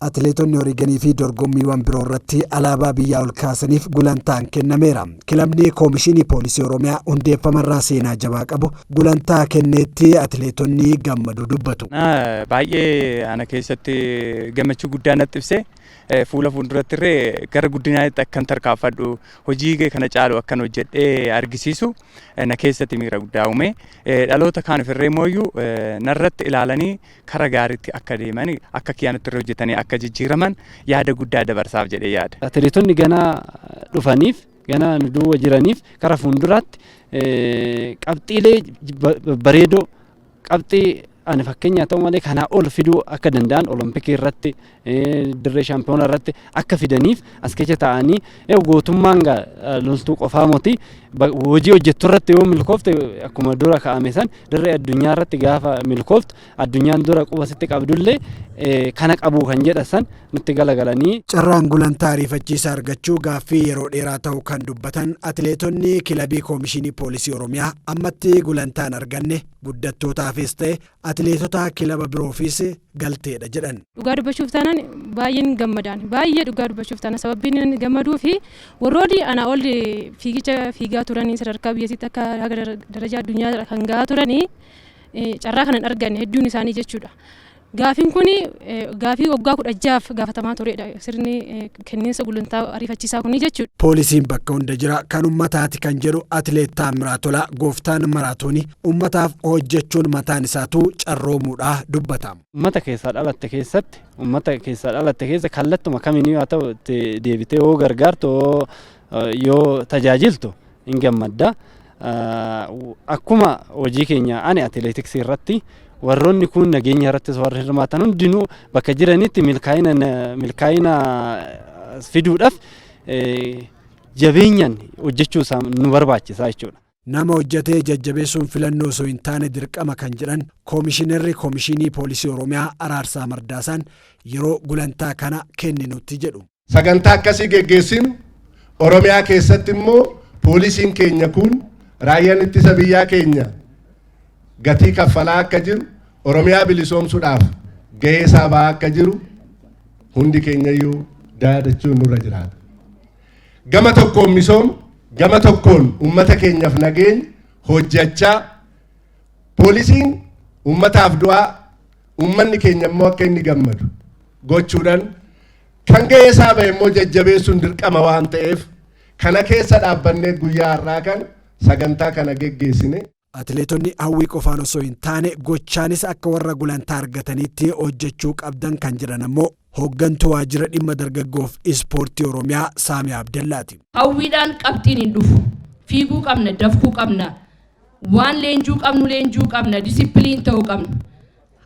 Atileetonni Oreegonii fi dorgommiiwwan biroo irratti alaabaa biyyaa ol kaasaniif gulantaan kennameera. Kilabni Koomishinii Poolisii Oromiyaa hundeeffamarraa seenaa jabaa qabu gulantaa kenneetti atileetonni gammaduu dubbatu. Baay'ee ana keessatti gammachuu guddaa natti ibse. Fuula fuulduratti illee gara guddinaatti akkan tarkaanfadhu, hojii kana caalu akkan hojjedhee argisiisu na keessatti miira guddaa uume. Dhaloota kaaniif irree mooyyuu narratti ilaalanii kara gaariitti akka deeman, akka kiyyaanitti irra hojjetanii akka jijjiiraman yaada guddaa dabarsaaf jedhee yaada. Atileetonni ganaa dhufaniif, ganaa nu duuba jiraniif, kara fuulduraatti qabxiilee babbareedoo, qabxii ani fakkeenyaa ta'u malee kanaa ol fiduu akka danda'an, olompikii irratti, dirree shaampiyoonaa irratti akka fidaniif as keessa taa'anii gootummaan loltuu qofaa moti, hojii hojjettu irratti yoo milkoofte, akkuma dura ka'ame san, dirree addunyaa irratti gaafa milkooftu addunyaan dura quba sitti qabdullee kana qabu kan jedha san nutti galagalanii. Carraan gulantaa ariifachiisaa argachuu gaaffii yeroo dheeraa ta'uu kan dubbatan atileetonni kilabii Koomishinii Poolisii Oromiyaa, ammatti gulantaan arganne guddattootaafis ta'e atileetota kilaba biroofis galteedha jedhan. Dhugaa dubbachuuf taanaan baay'een gammadaan, baay'ee dhugaa dubbachuuf taanaan sababbiin inni gammaduu fi warroonni ana ol fiigicha fiigaa turanii, sadarkaa biyyattiitti akka haga darajaa addunyaa kan gahaa turanii, carraa kana hin arganne hedduun isaanii jechuudha. Gaafiin kun gaafii waggaa 16f gaafatamaa turedha, sirni kenniinsa gulantaa ariifachiisaa kun jechuudha. Poolisiin bakka hunda jira, kan ummataati kan jedhu atileet Taamiraat Tolaa, gooftaan maraatoonii ummataaf hojjechuun mataan isaatu carroomuudha dubbata. Uummata keessaa dhalatte keessatti, uummata keessaa dhalatte keessa kallattuma kamiiniyyuu haa ta'u itti deebitee yoo gargaartu, yoo tajaajiltu hin gammadda. Akkuma hojii keenya ani atileetiksii irratti, warroonni kun nageenya irrattis warri hirmaatan hundinuu bakka jiranitti milkaa'ina fiduudhaaf jabeenyaan hojjechuu isaa nu barbaachisa jechuudha. Nama hojjetee jajjabeessuun filannoo osoo hin taane dirqama kan jedhan Koomishinarri Koomishinii Poolisii Oromiyaa Araarsaa Mardaasaan, yeroo gulantaa kana kenninutti jedhu. Sagantaa akkasii geggeessinu Oromiyaa keessatti immoo poolisiin keenya kun, raayyaan ittisa biyyaa keenya gatii kaffalaa akka jiru, Oromiyaa bilisoomsuudhaaf gahee isaa ba'aa akka jiru hundi keenyayyuu yaadachuun nurra jiraata. Gama tokkoon misooma, gama tokkoon uummata keenyaaf nageenya hojjechaa, poolisiin uummataaf du'aa, uummanni keenya immoo akka inni gammadu gochuudhaan kan gahee isaa ba'e immoo jajjabeessuun dirqama waan ta'eef, kana keessa dhaabbannee guyyaa har'aa kan sagantaa kana geggeessine. Atileetonni hawwii qofaan osoo hin taane gochaanis akka warra gulantaa argataniitti hojjechuu qabdan kan jedhan ammoo hooggantuu waajjira dhimma dargaggoof ispoortii Oromiyaa Saamiyaa Abdallaati. Hawwiidhaan qabxiin hin dhufu. Fiiguu qabna, dafkuu qabna. Waan leenjuu qabnu leenjuu qabna, discipline ta'uu qabna.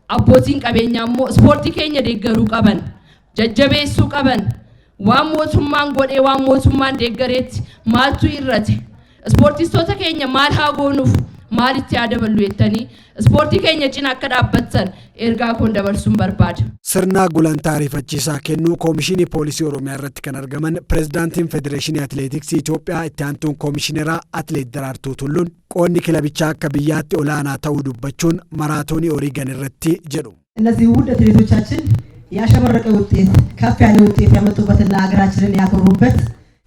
Abbootiin qabeenyaa immoo ispoortii keenya deeggaruu qaban, jajjabeessuu qaban. Waan mootummaan godhee, waan mootummaan deeggareetti maaltu irrate? Ispoortistoota keenya maal haa goonuuf, maalitti haa daballu jettanii ispoortii keenya cina akka dhaabbattan ergaa koon dabarsuun barbaada. Sirna gulantaa ariifachiisaa kennuu Koomishinii Poolisii Oromiyaa irratti kan argaman Pireezidaantiin Federeeshinii Atileetiksii Itoophiyaa, itti aantuun Koomishineraa Atileet Daraartuu Tulluun, qoodni kilabichaa akka biyyaatti olaanaa ta'uu dubbachuun maraatoonii Oriigan irratti jedhu. እነዚህ ውድ አትሌቶቻችን ያሸበረቀ ውጤት፣ ከፍ ያለ ውጤት ያመጡበትና ሀገራችንን ያኮሩበት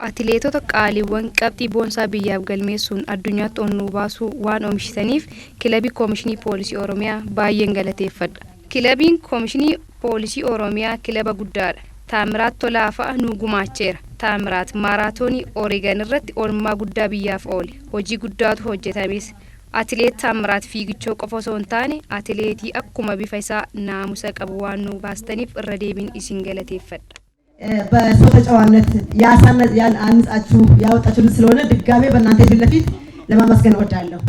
Atileetota qaaliiwwan qabxii boonsaa biyyaaf galmeessuun addunyaatti ol nu baasuu waan oomishitaniif kilabii Koomishinii Poolisii Oromiyaa baay'een galateeffadha. Kilabiin Koomishinii Poolisii Oromiyaa kilaba guddaadha. Taamiraat Tolaa fa'a nu gumaacheera. Taamiraat maaraatoonii Oreegan irratti oolmaa guddaa biyyaaf oole. Hojii guddaatu hojjetames. Atileet Taamiraat fiigichoo qofa osoo hin taane atileetii akkuma bifa isaa naamusa qabu waan nu baastaniif irra deebiin isin galateeffadha. በሰው ተጨዋነት ያሳነ ያን አንጻችሁ ያወጣችሁልን ስለሆነ ድጋሜ በእናንተ ፊት ለፊት ለማመስገን እወዳለሁ።